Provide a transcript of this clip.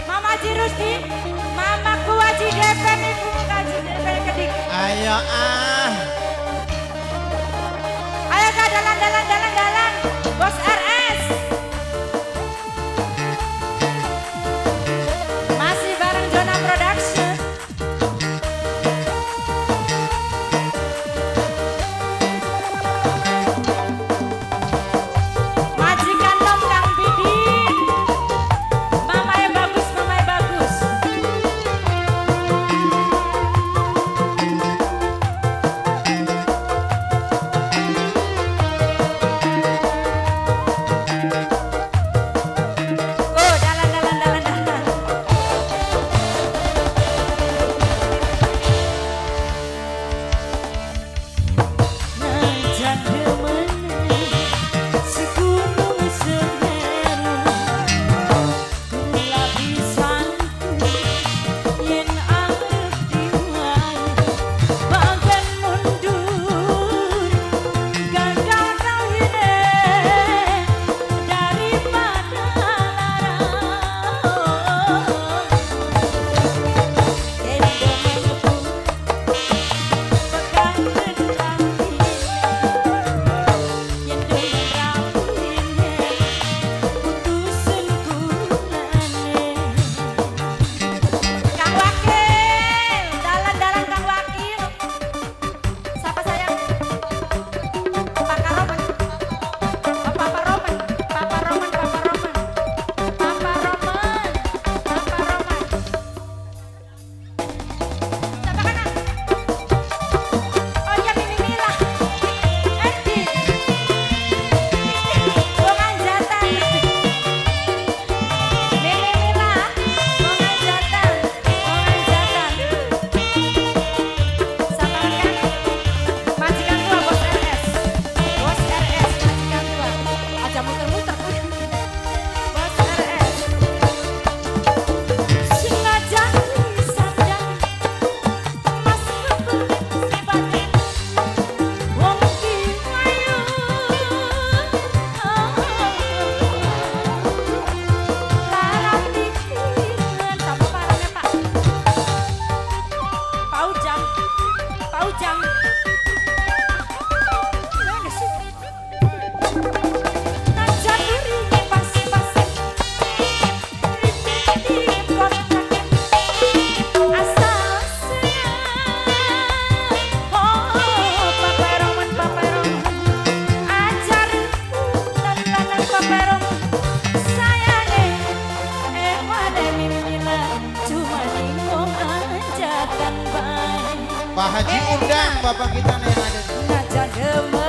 Mama Haji Rusdi, Mamaku Haji Depen, Ibu Haji Depen Kedik. Ayo ah. Ayo kak, dalan dalan dalan dalan. Bos RS. Masih bareng Jona Production. Majikan Tom Kang Bidin. Mamanya bagus, mamanya bagus. Oh, dalan dalan dalan dalan. Najan demene segunung Semeru, kula pisanku yen arep diwai bagian mundur gagal kawine daripada lara. Yen demenku pegang rapine, yen demen rapine putusen kulane. Kang Wakil, dalan-dalan Kang Wakil. Siapa sayang? Pak Roman. Oh, Papa Roman, Papa Roman, Papa Roman. Papa Roman, Papa Roman. Siapa kana? Oh iya, Mimi Mila. Edi. Wong Anjatan. Mimi Mila, Wong Anjatan, Wong Anjatan. Siapa kan? Majikan tua Bos RS. Bos RS majikan tua. Aja muter-muter. Bos RS. Senajan sadar mas kebel sifate wong diwayu, Larang pikiran sama parangnya Pak. Pak Ujang. Pak Ujang. Mana sih? Najan durine pas-pasan dikontake asal oh Papa Roman, Papa Roman ajar lanang Papa Roman sayange emane mimila cuma ning wong anjatan bae. Pak Haji undang bapak kita nih yang ada. Najan demen.